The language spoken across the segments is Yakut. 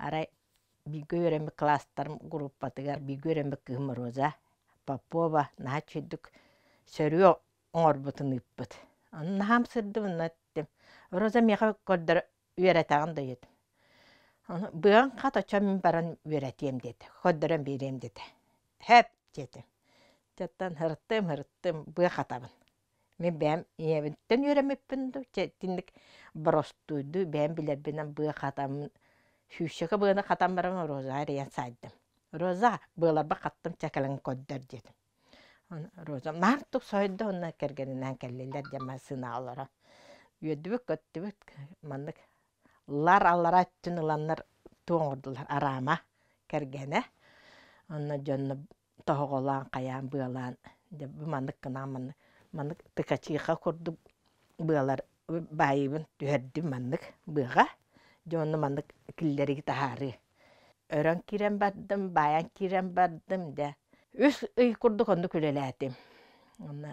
Арай бииргэ үөрэммит кылаастарым группатыгар бииргэ үөрэммит кыыһым Роза Попова наһаа үчүгэйдик сөрүө оҥорбутун ыыппыт. Ону наһаам сырдыбын эттим. Роза миэхэ көрдөрө үөрэтэҕин да диэтим. Ону быаҥ хат оччо мин баран үөрэтиэм диэтэ, көрдөрөн биэриэм диэтэ. Һэп диэтим. Дьэттэн һырыттым, һырыттым, быа хатабын. Мин бэйэм ийэбиттэн үөрэммиппин дуу, чэ итинник боростуойдуу бэйэм билэрбинэн быа хатаммын сүүсчэкэ быаны хатан баран Розаҕа эрийэн саайдым. Роза, быаларбар хаттым, чэ кэлэн көрдөр диэтим. Роза наар тупсайда уонна кэргэнинээн кэллилэр диэн массыынаҕа олорон үөрдүбүт-көттүбүт маннык лар аллараа өттүн ыланнар туох оҥордулар араама кэргэнэ онно дьонно тоһоҕолоон хайаан быалаан дьэ бу маннык гынан маннык маннык тыкачиха курдук быалар баайыыбын түһэрдим маннык быаҕа дьэ онно маннык киллэрии таһаарыы Өрөн киирэн бардым, баайан киирэн бардым, дьэ. Үс ый курдук оннук үлэлээтим. Онно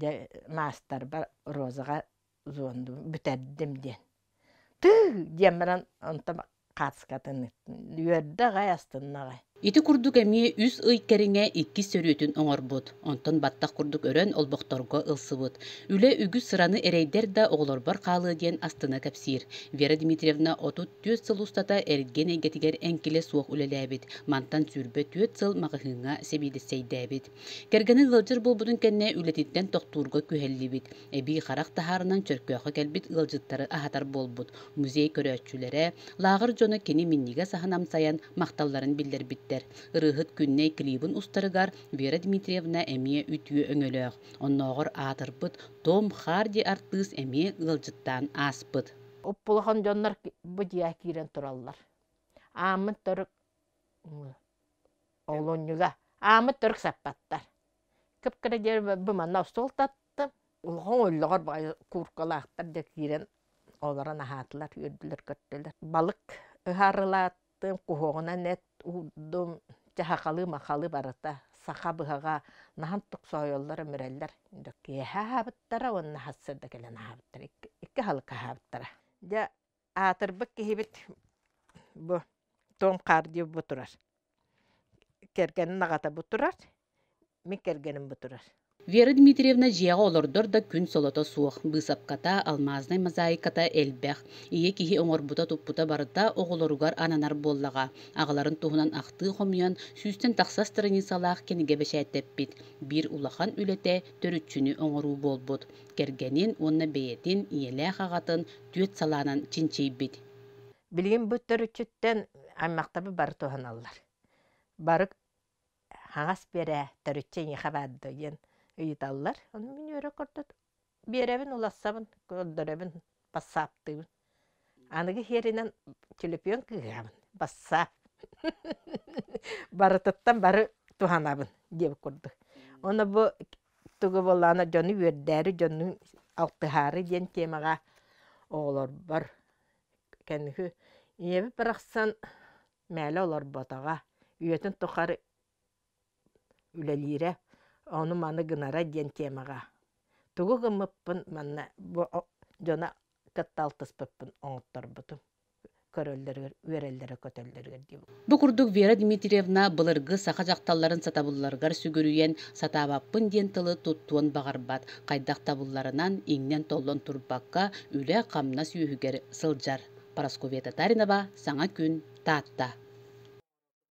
дьэ маастарбар Розаҕа звондум, бүтэрдим диэн. Тыы диэн баран онтон хаацкатын үөрдэ аҕай, астынна аҕай. Ити курдук эмиэ үс ый кэриҥэ иккис сөрүөтүн оҥорбут, онтон баттах курдук өрөн олбохторго ылсыбыт. Үлэ үгүс сыраны эрэйдэр да оҕолорбор хаалыа диэн астына кэпсиир. Вера Дмитриевна 34 сыл устата эргиэн эйгэтигэр эҥкилэ суох үлэлээбит, мантан 24 сыл маҕаһыыҥҥа сэбиэдиссэйдээбит. Кэргэнэ ыалдьар буолбутун кэннэ үлэтиттэн тохтуурга күһэллибит. Эбии харах таһаарынан Чөркөөххө кэлбит ыалдьыттары аһатар буолбут. Музей көрөөччүлэрэ, лааҕыр дьоно кини минньигэс аһын амсайан махталларын биллэрбиттэр. Ырыаһыт Күннэй клибын устарыгар Вера Дмитриевна эмиэ үтүө өҥөлөөх. Оннооҕор аатырбыт Том Харди артыыс эмиэ ыалдьыттаан ааспыт. Уп-улахан дьоннор бу дьиэҕэ киирэн тураллар. Ааммыт төрүк олунньуга ааммыт төрүк саппаттар. Кып-кыра диэри бу манна остуол таттым. Улахан өллөҕөр баҕайы кууркалаахтар дьэ киирэн олорон аһаатылар, үөрдүлэр-көттүлэр. Балык ыһаарылааттым, куһуоҕунан эт уурдум, чахахалыы-махалыы барыта саха быһаҕа наһан токсоойоллор, өмүрэллэр. Киэһэ аһаабыттара уонна сарсыарда кэлэн аһаабыттара, икки аһылык аһаабыттара. Дьэ, аатырбыт киһибит бу Том Харди бу турар. Кэргэнин аҕата бу турар, мин кэргэним бу турар. Вера Дмитриевна дьиэҕэ олордор да күн солото суох, быысапката, алмаазнай мозаиката элбэх. Ийэ киһи оҥорбута-туппута барыта оҕолоругар ананар буоллаҕа. Аҕаларын туһунан ахтыы хомуйан, сүүстэн тахса страницалаах кинигэ бэчээттэппит. Биир улахан үлэтэ төрүччүнү оҥоруу буолбут. Кэргэнин уонна бэйэтин ийэлээх аҕатын түөрт салаанан чинчийбит. Билигин бу төрүччүттэн аймахтарбыт бары туһаналлар. Бары хаҥас биэрэ төрүччү эйиэхэ баар дуо диэн ыйыталлар. Ону мин үөрэ көрдөт биэрэбин, улассабын, көрдөрөбүн, бассааптыыбын. Аныгы иһэринэн төлөпүөн кыыһабын, бассаап. Барытыттан бары туһанабын диэбит курдук. Ону бу тугу буоллаҕына дьону үөрдээри, дьону алтыһаары диэн темаҕа оҕолорбор кэнники ийэбит барахсан мээлэ олорботоҕо, үйэтин тухары үлэлиирэ, ону-маны гынара диэн темаҕа тугу гыммыппын манна бу дьоно кытта алтыспыппын оҥотторбутум көрөллөрүгэр, үөрэллэрэ-көтөллөрүгэр диэбит. Бу курдук Вера Дмитриевна былыргы саха дьахталларын сатабылларыгар сүгүрүйэн, сатаабаппын диэн тылы туттуон баҕарбат, хайдах табылларынан иҥнэн-толлон турбакка, үлэ-хамнас үөһүгэр сылдьар. Парасковья Татаринова, Саҥа күн, Таатта.